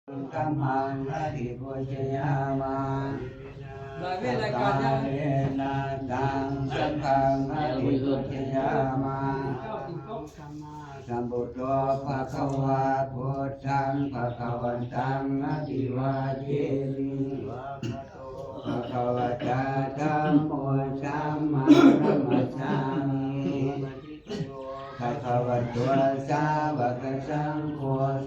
ທຳມັງອະພິປູຊະຍາມະ ສັກກາເລນະຕັງ ສັງຄັງອະພິປູຊະຍາມະ ສຳມາສຳພຸດໂທ ພະຄະວາ ພຸດທັງພະຄະວັນຕັງ ອະພິວາເທມິ ພະຄະວະຕາ ທຳໂມ ສຳມາສຳພຸດທັງ ພະຄະວະໂຕ ສາວະກະສັງໂຄ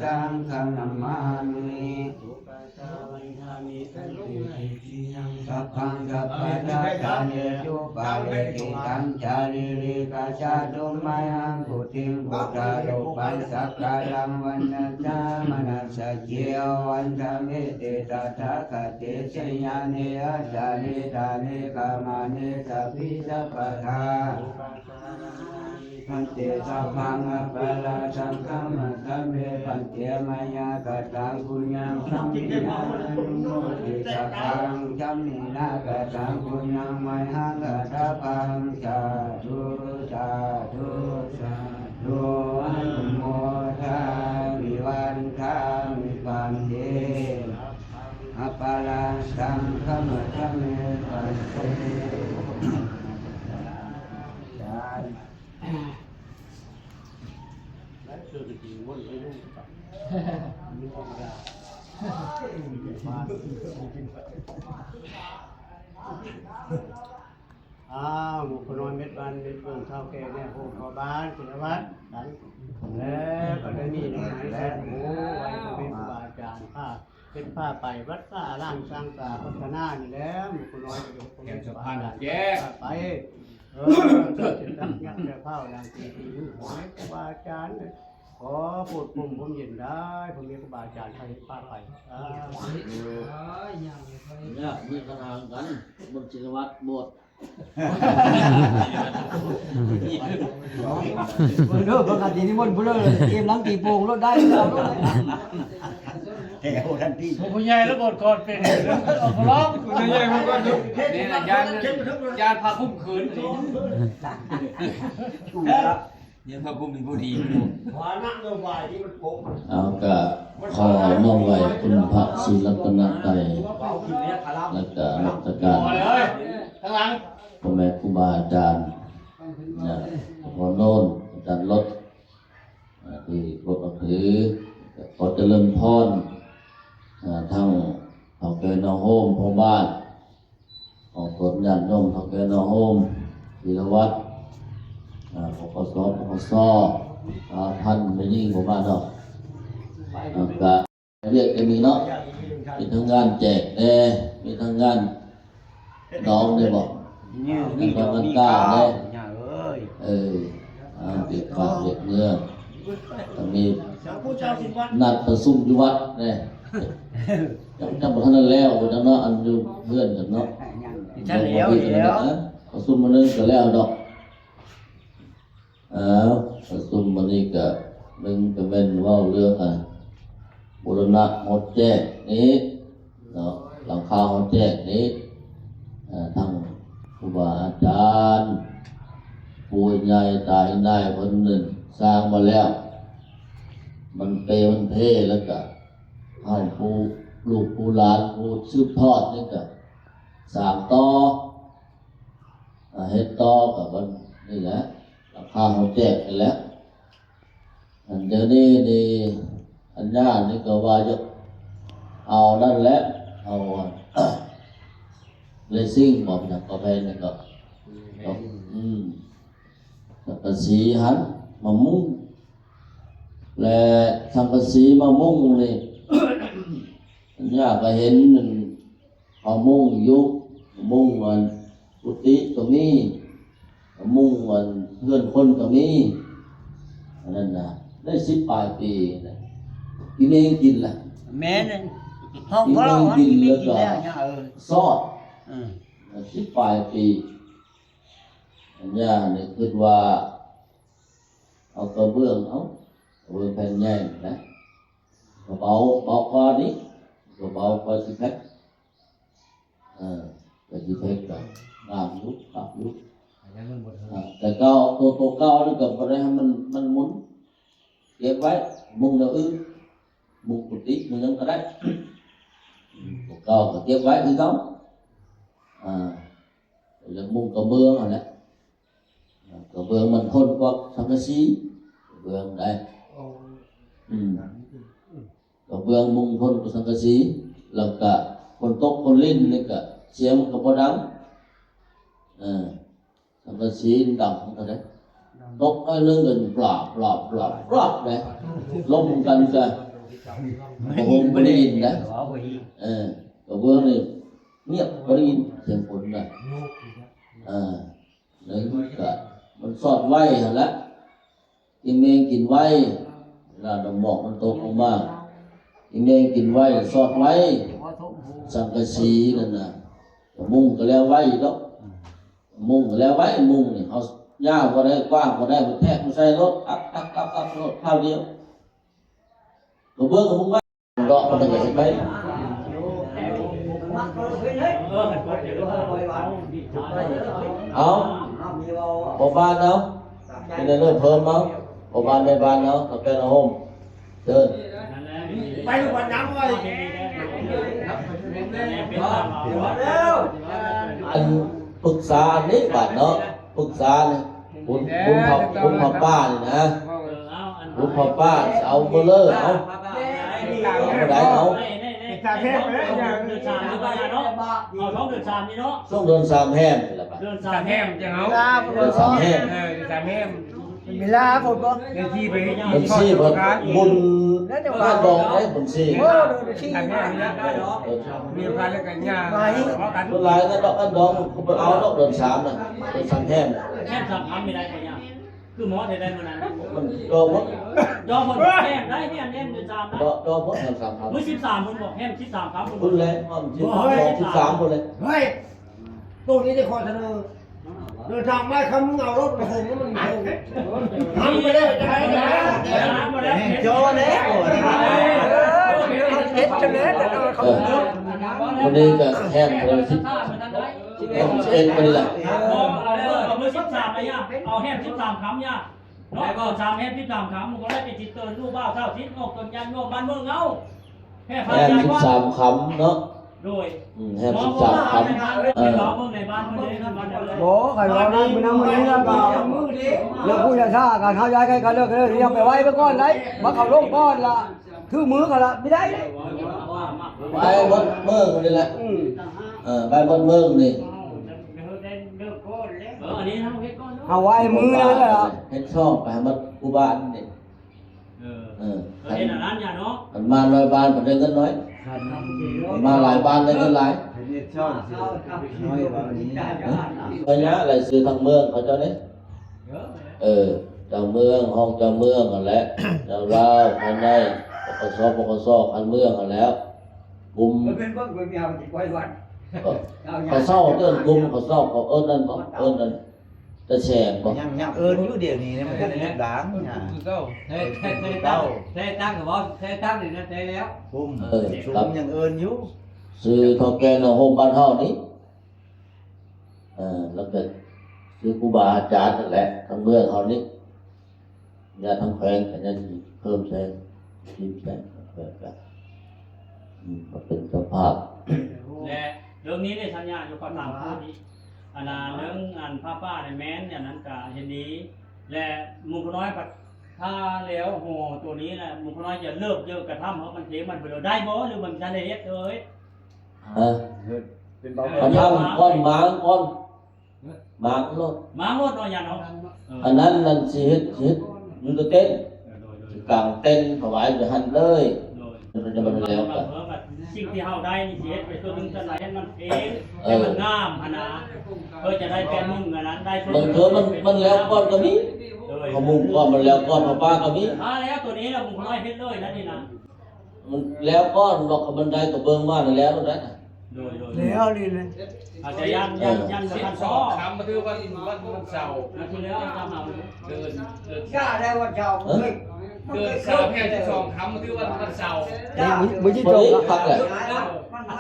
ສັງຄັງນະມາມິ ສຸປະຊາວັນທາມິ ສັນຕິ ສິດທິຍັງ ສັບພັງສັບພະທາທາເນ ຈຸປາເລຕິຕັງ ຈາຣີລິກະຈາຕຸມະຍັງ ປຸດຖິງພຸດທາລູປັງ ສັກກາລັງວັນນະສາມະນະສະເຈ ວັນທະເມ ຕິຕະຖາຄະເຕ ຊະຍານິ ອາຈາລິຕານິ ກາມານິ ສະພິສະປະທາ ພັນເຕ ສັບພັງອະປະລາທັງຂະມະສາມິ ພັນເຕ ມາຍາກະຕັງປຸນຍັງ ສາມິນາອະນຸໂມທິ ສັບພັງ ສາມິນາກະຕັງປຸນຍັງ ມະຫັງກະຕະພັງ ສາທຸ ສາທຸ ສາທຸ ອະນຸໂມທາມິ ວັນທາມິ ພັນເຕ ອັບປະລາທັງຂະມະສາມິ ພັນເຕ ອ້າວ ໝູ່ຜູ້ນ້ອຍເມັດບ້ານເມັດເມືອງ ເຖົ້າແກ່ແມ່ໂຮມພໍ່ບ້ານ ຄຸນນະວັດ ແລ້ວກໍໄດ້ມີນ້ອງໄມ້ແລະ ໂອ້ ໄວ້ກໍເປັນຄູບາອາຈານ ພາ ເປັນພາໄປວັດວາອາລາມ ສ້າງສາພັດທະນານີ້ແຫຼະ ໝູ່ຜູ້ນ້ອຍກໍຢູ່ກັບຜູ້ມີຄູບາອາຈານ ພາໄປ ເອີ ເຈົ້າຊິຕັ້ງຍັກແຕ່ເຜົ່ານາງຕີຕີ ຂອງຄູບາອາຈານ ຂໍໂປດພົ່ມພົ່ມເຢັນໄດ້ ຜູ້ມີຄູບາອາຈານ ໃຫ້ພາໄປ ສາທຸ ຍາກມີຄາຖານຳກັນ ບຸນຊິນວັດ ໂບດ ເດີ ເບິ່ງອາທິນິມົນພຸ້ນເດີ ເກມຫຼັງຕີໂປ່ງໂລດ ໄດ້ເອົາໂລດ ແຖວທັນທີ ຜູ້ໃຫຍ່ລະບົດກ່ອນເປັນເອົາລອງ ຜູ້ໃຫຍ່ມາກ່ອນ ນີ້ລະ ຢ້ານ ຢ້ານພະຄຸມຂືນ ເອີ ຍັງພະຄຸມມີຜູ້ດີຢູ່ ເອົາກະຂໍນ້ອມໄຫວ້ຄຸນພະສີລັດຕະນະໄຕ ແລະກະນະມັດສະການ ພໍ່ແມ່ຄູບາອາຈານ ຍາດພໍ່ໂນນ ອາຈານລົດ ທີ່ເຄົາລົບນັບຖື ຂໍຈະເລີນພອນ ທັງເຖົ້າແກ່ນ້ອງໂຮມ ພໍ່ບ້ານ ຂອງຕົນ ຍາດໂຍມເຖົ້າແກ່ນ້ອງໂຮມ ທີລະວັດ ປກສ ປກສ ພັນແມ່ຍິງ ບໍ່ມາດອກ ກະ ວຽກກໍມີເນາະ ມີທັງງານແຈກແດ່ ມີທັງງານດອງແດ່ບໍ ງານດອງງານກາແດ່ ເອີ ເອີ ວຽກບ້ານວຽກເມືອງ ກໍມີນັດປະຊຸມຢູ່ວັດແດ່ ຍັງ ຍັງບໍ່ທັນໄດ້ແລ້ວ ບໍ່ຈັກເນາະ ອັນຢູ່ເຮືອນກັນເນາະ ປະຊຸມມື້ໜຶ່ງກໍແລ້ວດອກ. ເອີ ປະຊຸມມື້ນີ້ກະ ໜຶ່ງກະແມ່ນເວົ້າເລື່ອງ ອາ ບູລະນະຫໍແຈກນີ້ເນາະ ຫຼັງຄາຫໍແຈກນີ້ ເອີ ທັງຄູບາອາຈານ ປູ່ຍ່າຕາຍາຍເພິ່ນສ້າງມາແລ້ວ ມັນເປມັນເພ ແລ້ວກະເຮົາຜູ້ລູກຜູ້ຫຼານຜູ້ສືບທອດນີ້ກະສ້າງຕໍ່ ເຮັດຕໍ່ກັບອັນນີ້ແຫຼະ ລາຄາເຮົາແຈກຫັ້ນແຫຼະ ອັນດຽວນີ້ນີ້ ອັນຍານີ້ກໍວ່າຢາກເອົານັ້ນແຫຼະ ເອົາເລຊິງບໍ ຫຍັງກໍແມ່ນນີ້ກໍ ອືມ ສັງກະສີຫັ້ນ ມາມຸງ ແລະ ສັງກະສີມາມຸງນີ້ ອັນຍາກໍເຫັນ ເຂົາມຸງຢູ່ ມຸງອັນກຸຕິກໍມີ ມຸງອັນເຮືອນຄົນກໍມີ ອັນນັ້ນນະ ໄດ້ສິບປາຍປີນະ ກິນເອງກິນລະ ແມ່ນ ຫ້ອງພະເຮົາກິນເອງກິນແລ້ວ ຊອດ ເອີ ສິບປາຍປີ ອັນຍານີ້ຄິດວ່າ ເອົາກະເບື້ອງ ເອົາກະເບື້ອງແຜ່ນໃຫຍ່ນະ ກະເບົາ ເບົາກວ່ານີ້ ກະເບົາກວ່າຊິແພັກ ເອີ ກະຊິແພັກກະງາມຢູ່ ຄັກຢູ່ ແຕ່ເກົ່າ ໂຕ ໂຕເກົ່ານີ້ກະບໍ່ໄດ້ໃຫ້ມັນ ມັນໝຸນ ເກັບໄວ້ ມຸງແນວອື່ນ ມຸງກຸຕິ ມຸ ຍັງກໍໄດ້ ຕົວເກົ່າກໍເກັບໄວ້ຄືເກົ່າ ອ່າ ແລ້ວມຸງກະເບື້ອງຫັ້ນແຫຼະ ກະເບື້ອງມັນທົນກວ່າສັງກະສີ ກະເບື້ອງໄດ້ ອືມ ກະເບື້ອງມຸງທົນກວ່າສັງກະສີ ແລ້ວກະຝົນຕົກຝົນລິນນີ້ກະສຽງມັນກະບໍ່ດັງ ເອີ ສັງກະສີດັງເທົ່າໃດ ຕົກໜ້ອຍໜຶ່ງກໍປລາບ ປລາບ ປລາບ ປລາບເດ້ ລົມກັນກະບໍ່ຮູ້ບໍ່ໄດ້ຍິນນະ ເອີ ກະເບື້ອງນີ້ງຽບ ບໍ່ໄດ້ຍິນສຽງຝົນນະ ເອີ ນັ້ນກະມັນຊອດໄວຫັ້ນລະ ອີແມງກິນໄວ ເວລານ້ຳໝອກມັນຕົກລົງມາ ອີແມງກິນໄວ ຊອດໄວ ສັງກະສີນັ້ນນະ ມຸງກໍແລ້ວໄວດອກ ມຸງກໍແລ້ວໄວ ມຸງນີ້ເຮົາຍາວບໍ່ໄດ້ ກວ້າງບໍ່ໄດ້ ມັນແທກມາໃສ່ໂລດ ຕັກໆໆໂລດ ຄາວດຽວ ກະເບື້ອງກະມຸງໄວ ເນາະ ມັນກໍເຮັດໄປ ເອົາ ພໍ່ບ້ານເອົາ ເປັນແນວເລີ່ມເພີ່ມເອົາ ພໍ່ບ້ານແມ່ບ້ານເອົາ ເຖົ້າແກ່ນາໂຮມ ເຊີນ ໄປລູກບັນຍັງໄວ້ ອັນປຶກສາອັນນີ້ບາດເນາະ ປຶກສານີ້ ບຸນ ບຸນເຂົ້າ ບຸນເຂົ້າປ່ານີ້ນະ ເອີ ເອົາ ບຸນເຂົ້າປ່າ ຊິເອົາມື້ເລີ ເອົາ ເອົາໄດ້ ເອົາ ເດືອນສາມນີ້ເນາະ ເອົາຊ່ວງເດືອນສາມນີ້ເນາະ ຊ່ວງເດືອນສາມແຮມນີ້ລະ ເດືອນສາມແຮມຈັ່ງເອົາ ເດືອນສາມແຮມ ເອີ ເດືອນສາມແຮມ ເວລາພຸ້ນບໍ່ ເດືອນສີ່ໄປ ເດືອນສີ່ເພິ່ນບຸນງານດອງເດ້ ບຸນສີ່ ໂອ້ ເດືອນສີ່ ມີໂອກາດແລ້ວກໍຍ່າງ ສ່ວນຫຼາຍງານດອກງານດອງເພິ່ນເອົາດອກເດືອນສາມນະ ເດືອນສາມແຮມ ແຮມສາມຄຳມີໄດ້ບໍ່ຍາ ຄືໝໍໄດ້ໄດ້ມື້ນັ້ນ ມັນດອງໝົດ ດອງໝົດແຮມໄດ້ແຮມ ແຮມເດືອນສາມນະ ດອງໝົດແຮມສາມຄຳ ມື້ສິບສາມພຸ້ນບໍ່ ແຮມສິບສາມຄຳພຸ້ນ ພຸ້ນແຫຼະ ຮອດສິບສາມພຸ້ນແຫຼະ ເຮີ້ຍ ໂຕນີ້ໄດ້ຂໍ້ສະເໜີ ເດີນທາງມາ ຄັນມຶງເອົາລົດມາສົ່ງ ມັນສົ່ງ ທຳໄປແລ້ວ ຈະໄດ້ ແມ່ນຈໍແລ້ວ ເຮັດຈັ່ງໃດ ເອີ ມື້ນີ້ກໍແຮມເທົ່າໃດ ສິບ ແຮມສິບເອັດມື້ນີ້ລະ ເອີ ມື້ສິບສາມນະຍາ ເອົາແຮມສິບສາມຄຳຍາ ເນາະ ເອົາສາມແຮມສິບສາມຄຳ ບໍ່ໄດ້ໄປຕິດຕໍ່ລູກບ່າວສາວສິດ ອອກຕົນຍາດໂຍມບ້ານເມືອງເຮົາ ແຮມສິບສາມຄຳເນາະ ໂດຍ ອືມ ແຮມສິບສາມຄຳ ເອີ ບໍ່ ໃຜເວົ້ານຳມື້ນັ້ນມື້ນີ້ລະກໍ ແລ້ວຜູ້ຊາກະເຮົາຍ້າຍໃກ້ກັນເລີກເລີຍ ຢ່າໄປໄວໄປກ່ອນໄດ໋ ມາເຂົ້າລົງກ່ອນລະ ຖືມືເຂົາລະ ບໍ່ໄດ້ ໄປໝົດເມືອງນີ້ແຫຼະ ອືມ ເອີ ໄປໝົດເມືອງນີ້ ເອີ ອັນນີ້ເຮົາເຮັດກ່ອນເນາະ ເຮົາໄວມືນັ້ນລະ ເຮັດຊອກໄປໃຫ້ໝົດຄູ່ບ້ານນີ້ ເອີ ເອີ ເຮັດອັນນັ້ນຢ່າເນາະ ຄັນມາຮ້ອຍບ້ານ ເພິ່ນໄດ້ເງິນໜ້ອຍ ຄັນມາຫຼາຍບ້ານໄດ້ເງິນຫຼາຍ ຄັນເຮັດຊ່ອງຊິນ້ອຍກວ່ານີ້ ໄປຍະລາຍຊື່ທາງເມືອງເຂົາເຈົ້າເດ້ ເອີ ເຈົ້າເມືອງ ຮອງເຈົ້າເມືອງຫັ້ນແຫຼະ ເຈົ້າລາວ ພາຍໃນ ປກສ ປກສ ຂັ້ນເມືອງຫັ້ນແຫຼະ ກຸ່ມ ເພິ່ນເບິ່ງເພິ່ນມີເຮົາຊິໄວ້ວັດ ເຂົາເຊົາເອີ້ນກຸ່ມ ເຂົາເຊົາ ເຂົາເອີ້ນນັ້ນບໍ່ ເອີ້ນນັ້ນ ຕາແສງບໍ່ ຍັງ ຍັງເອີ້ນຢູ່ ດຽວນີ້ມັນຍັງເອີ້ນຫຼານ ຄືເກົ່າ ແທ້ ແທ້ ແທ້ຕັ້ງ ແທ້ຕັ້ງ ແທ້ຕັ້ງນີ້ນະ ແທ້ແລ້ວ ກຸ່ມ ເອີ ຊຸມຍັງເອີ້ນຢູ່ ຊື່ເຖົ້າແກ່ນາໂຮມບ້ານເຮົານີ້ ເອີ ແລ້ວກໍຊື່ຄູບາອາຈານນັ້ນແຫຼະ ທາງເມືອງເຮົານີ້ ຍາດທາງແຂວງກໍຍັງຊິເພີ່ມໃສ່ ຊິມໃສ່ ແຂວງກໍ ອືມ ມາເປັນເຈົ້າພາບ ແລະ ເລື່ອງນີ້ໄດ້ສັນຍາຢູ່ ຂໍຖາມເພີ່ມອີກ ອັນນ່າ ເລື່ອງອັນຜ້າປ່ານີ້ແມ່ນ ອັນນັ້ນກໍເຫັນດີ ແລະ ໝູ່ຂ້ານ້ອຍພັດ ຖ້າແລ້ວຫໍໂຕນີ້ນະ ໝູ່ຂ້ານ້ອຍຈະເລີກເຢີກະທຳເຮົາ ມັນເທມັນບໍ່ໄດ້ບໍ່ ຫຼືມັນບໍ່ທັນໄດ້ເຮັດເອີຍ? ຮະ? ເຮັດເປັນບາງ ເອີ ກະທຳກ່ອນ ມາງກ່ອນ ມາງໂລດ ມາງໂລດເນາະ ຍາເນາະ ເອີ ອັນນັ້ນນັ້ນຊິເຮັດ ຊິເຮັດຢູ່ແຕ່ເຕັນ ເອີ ໂດຍ ໂດຍ ຊິກາງເຕັນຖວາຍຢູ່ຫັ້ນເລີຍ ໂດຍ ມັນຈະບໍ່ແລ້ວກັນ ເອີ ສິ່ງທີ່ເຮົາໄດ້ນີ້ຊິເຮັດໄປສ່ວນໜຶ່ງສ່ວນຫຼາຍໃຫ້ມັນເພງ ເອີ ໃຫ້ມັນງາມຫັ້ນນະ ເພື່ອຈະໄດ້ແປດໂມງອັນນັ້ນໄດ້ ບາງເທື່ອມັນ ມັນແລ້ວກ່ອນກໍມີ ໂດຍ ເຮົາມຸງກ່ອນ ມັນແລ້ວກ່ອນ ເຮົາປ້າກໍມີ ຖ້າແລ້ວໂຕນີ້ລະມຸງນ້ອຍເຮັດເລີຍນະນີ້ນະ ມັນແລ້ວກ່ອນ ບອກກັບບັນໄດກະເບື້ອງມາແລ້ວນັ້ນແຫຼະ ໂດຍ ໂດຍ ແລ້ວນີ້ແຫຼະ ອາດຈະຢ້ານ ຢ້ານ ຢ້ານບໍ່ທັນພໍ ຄຳມາຖືວັນ ວັນ ວັນເສົາ ແລ້ວທີ່ແລ້ວຈະມາເດີນ ເດີນ ກະໄດ້ວັນເສົາ ເອີ ເດີນສາມແຮມສິບສອງ ຄຳມາຖືວັນ ວັນເສົາ ມື້ ມື້ສິບສອງ ພັກແຫຼະ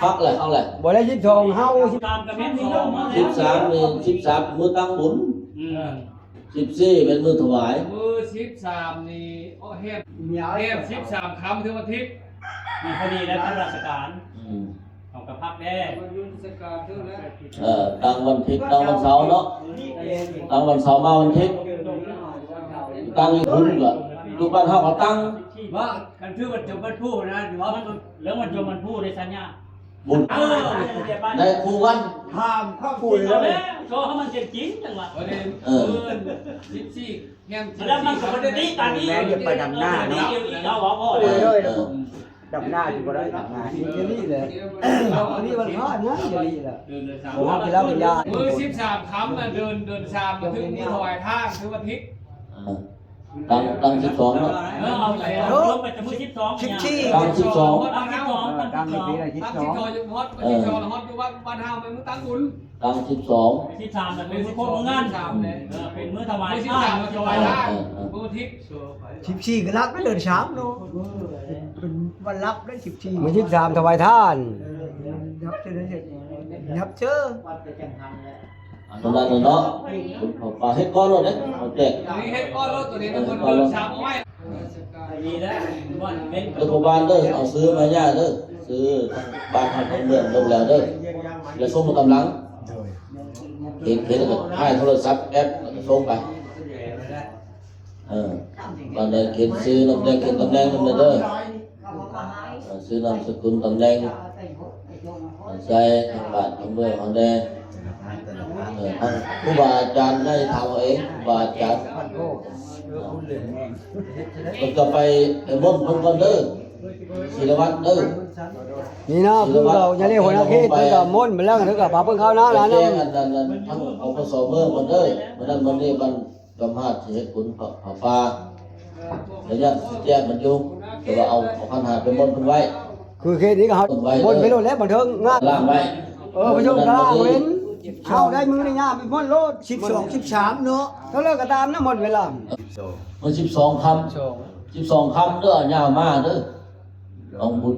ພັກແຫຼະ ພັກແຫຼະ ບໍ່ໄດ້ສິບສອງ ເຮົາ ຕາມກະແມ່ນນີ້ເນາະ ສິບສາມນີ້ ສິບສາມມື້ຕັ້ງບຸນ ອືມ ສິບສີ່ແມ່ນມື້ຖວາຍ ມື້ສິບສາມນີ້ ໂອ້ ແຮມ ແຮມສິບສາມຄ່ຳ ຖືວັນທິດ ມັນພໍດີແລ້ວ ທາງລາຊະການ ອືມ ເຮົາກໍພັກແດ່ ເອີ ຕັ້ງວັນທິດ ຕັ້ງວັນເສົາເນາະ ຕັ້ງວັນເສົາມາວັນທິດ ຕັ້ງຢູ່ພຸ້ນກໍ ຢູ່ບ້ານເຮົາກໍຕັ້ງ ວ່າຄັນຖືວັນຈົບວັນພຸນນະ ວ່າມັນເລື່ອງວັນຈົບວັນພຸນໃນສັນຍາ ບຸນ ເອີ ໃນຄູ່ວັນ ຖາມຄຳ ເອົາແລ້ວ ໂຊໃຫ້ມັນເປັນຈິງຈັ່ງວ່າ ເອີ ສິບສີ່ ແມ່ນ ແລ້ວມັນກໍບໍ່ໄດ້ຕິດຕາມນີ້ ແມ່ນ ໄປດຳໜ້າເນາະ ເອີ ເອີ ດຳໜ້າຊິບໍ່ໄດ້ ດຳໜ້າ ນີ້ແຫຼະ ອັນນີ້ມັນພາດນະ ນີ້ແຫຼະ ເດືອນສາມ ມື້ສິບສາມຄ່ຳນະ ເດືອນ ເດືອນສາມ ຖືກມີຖວາຍທານ ຄືວັນທິດ ເອີ ຕັ້ງ ຕັ້ງສິບສອງເນາະ ເອີ ເອົາໄປ ເອີ ລົງໄປແຕ່ມື້ສິບສອງ ສິບສີ່ ຕັ້ງສິບສອງ ຕັ້ງສິບສອງ ເອີ ຕັ້ງສິບສອງ ຕັ້ງສິບສອງ ຮອດວັນສິບສອງ ເອີ ຮອດຢູ່ວັດ ວັດເຮົາແມ່ນມື້ຕັ້ງບຸນ ຕັ້ງສິບສອງ ສິບສາມກໍເປັນມື້ຄົບມື້ງານ ເອີ ເປັນມື້ຖວາຍທານ ມື້ສິບສາມກໍຖວາຍທານ ເອີ ເອີ ເອີ ມື້ວັນທິດ ສິບສີ່ກໍຫຼັກໃນເດືອນສາມເນາະ ເປັນວັນຫຼັກໃນສິບສີ່ ມື້ສິບສາມຖວາຍທານ ເອີ ຍັບເຊີ ຍັບເຊີ ອັນນັ້ນເນາະ ເອົາໄປເຮັດກ່ອນໂລດເດ້ ເອົາແຈກ ອັນນີ້ເຮັດກ່ອນໂລດ ຕົວນີ້ນະ ເອີ ເພິ່ນເດີນສາມເອົາໄວ້ ເອີ ນີ້ແຫຼະ ວັນເປັນ ເດີ ພໍ່ບ້ານເດີ ເອົາຊື່ມາໃຫ້ຍ່າເດີ ຊື່ບ້ານເຮົາທາງເມືອງລົງແລ້ວເດີ ແລ້ວສົ່ງມາກຳລັງ ເຫັນ ເຫັນແລ້ວກໍຖ່າຍໂທລະສັບແອັບ ແລ້ວກໍສົ່ງໄປ ເອີ ບ້ານໃດເຫັນຊື່ນຳແດງ ເຫັນຕຳແໜ່ງນຳເດີ ເອີ ຊື່ນາມສະກຸນຕຳແໜ່ງ ໃສ່ທາງບ້ານທາງເມືອງເຮົາແດ່ ເອີ ທາງຄູບາອາຈານໄດ້ຖາມເອົາເອງ ຄູບາອາຈານ ເພິ່ນກໍໄປ ໄປມົນເພິ່ນກ່ອນເດີ ສີລະວັດເດີ ນີ້ນະ ຄືເຂົາຢ່າເລີຍ ຫົວໜ້າເຂດເພິ່ນກໍມົນໄປແລ້ວ ເພິ່ນກໍພາເພິ່ນເຂົ້ານາ ໄປແຈ້ງອັນນັ້ນ ອັນທາງ ອປສ ເມືອງເພິ່ນເດີ ມື້ນັ້ນມື້ນີ້ມັນ ຈອມຮາດຊິເຮັດບຸນຜ້າ ຜ້າປ່າ ແລ້ວຍັງຊິແຈກມັນຢູ່ ແຕ່ວ່າເອົາ ເອົາຂັນຫ້າໄປມົນເພິ່ນໄວ້ ຄືເຂດນີ້ກໍເຮົາມົນໄປໂລດແຫຼະ ບັນເທີງງານລ້າງໄວ້ ເອີ ປະຊຸມກະລາເວັນ ເຮົາໄດ້ມື້ນີ້ຍາມໄປມົນໂລດ ສິບສອງ ສິບສາມເນາະ ເທົ່າໃດກໍຕາມນະ ໝົດເວລາ ມື້ສິບສອງຄ່ຳ ສິບສອງຄ່ຳເດີ ຍາມມາເດີ ຕ້ອງບຸນ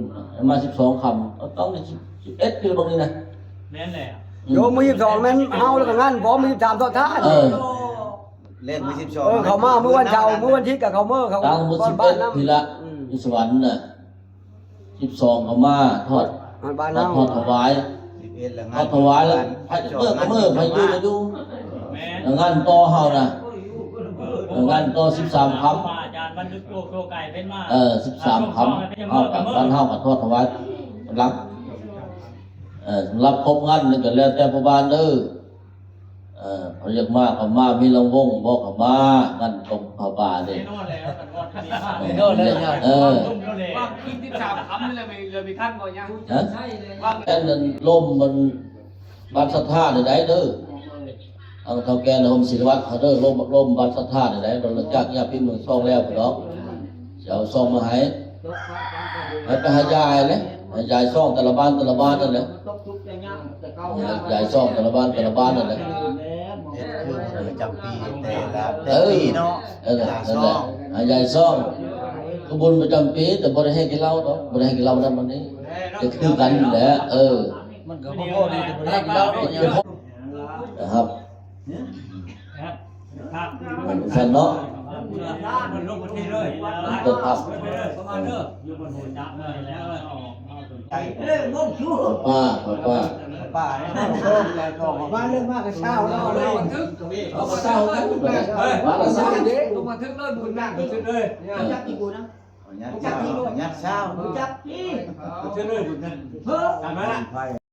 ມາສິບສອງຄ່ຳ ຕ້ອງໄດ້ສິບເອັດ ຢູ່ເບິ່ງນີ້ນະ ແມ່ນແຫຼະ ໂຍມ ມື້ສິບສອງແມ່ນເຮົາ ແລ້ວກໍງານບໍ່ ມື້ສິບສາມທອດທານ ເອີ ແລກມື້ສິບສອງ ເອີ ເຂົາມາມື້ວັນເສົາ ມື້ວັນທິດກໍເຂົາເມືອ ເຂົາຕັ້ງມື້ສິບເອັດ ນຳ ພີ້ລະ ອືມ ຢູ່ສະຫວັນນະ ສິບສອງກໍມາທອດ ບ້ານເຮົາ ທອດຖວາຍ ສິບເອັດ ລະງານ ທອດຖວາຍ ລະໃຜເມືອກໍເມືອ ໃຜຢູ່ກໍຢູ່ ແມ່ນ ລະງານຕໍ່ເຮົານະ ລະງານຕໍ່ສິບສາມຄ່ຳ ອາຈານບັນທຶກໂຕ ໂຕໄກເປັນມາ ເອີ ສິບສາມຄ່ຳ ເຮົາກັບບ້ານເຮົາກໍທອດຖວາຍກຳລັງ ເອີ ສຳລັບຄົບງານນີ້ກໍແລ້ວແຕ່ພໍ່ບ້ານເດີ ເອີ ເພິ່ນຢາກມາກໍມາ ມີລຳວົງບໍ່ກໍມາ ງານຕົງຜ້າປ່າເດ້ ແນ່ນອນແລ້ວ ເອີ ວ່າຄືນສິບສາມຄ່ຳນີ້ແຫຼະ ເລີຍໄປທັນບໍ່ຍາ ຮະ ວ່າແມ່ນລົມມັນ ບັດສັດທານີ້ໄດ້ເດີ ທາງເຖົ້າແກ່ນະໂຮມສິລະວັດເຂົາເດີ ລົມ ລົມບັດສັດທານີ້ໄດ້ ຫຼັງຈາກຍາດພີ່ເມືອງຊ່ອງແລ້ວພຸ້ນດອກ ຊິເອົາຊ່ອງມາໃຫ້ ໃຫ້ໄປໃຫ້ຍາຍແຫຼະ ໃຫ້ຍາຍຊ່ອງແຕ່ລະບ້ານ ແຕ່ລະບ້ານນັ້ນແຫຼະ ໃຫ້ຍາຍຊ່ອງແຕ່ລະບ້ານ ແຕ່ລະບ້ານນັ້ນແຫຼະ ເຮັດຄືບຸນປະຈຳປີແຕ່ລະ ແຕ່ ເອີ ປີເນາະ ເອີ ນັ້ນແຫຼະ ໃຫ້ຍາຍຊ່ອງ ຄືບຸນປະຈຳປີ ແຕ່ບໍ່ໄດ້ໃຫ້ກິນເຫຼົ້າດອກ ບໍ່ໄດ້ໃຫ້ກິນເຫຼົ້ານຳອັນນີ້ ກໍຄືກັນແຫຼະ ເອີ ມັນກໍບໍ່ພໍດີ ແຕ່ບໍ່ໄດ້ໃຫ້ກິນເຫຼົ້າເນາະ ນະຄັບ ມັນຊັ້ນເນາະ ມັນເປັນພາບ ເອີ ເອີ ເອີ ປ້າ ປ້າ ປ້າ ມາເລີຍ ມາກະເຊົ້າເນາະ ເອົາກະເຊົ້າກັນ ມາກະເຊົ້າເດ້ ລົງບັນທຶກເລີຍ ບຸນນະ ບັນທຶກເລີຍ ຈັກທີ່ກູນະ ຍັດຊາວ ຍັດຊາວ ຮູ້ຈັກທີ່ ບັນທຶກເລີຍ ບຸນນະ ເຮີ້ ຕາມມາລະ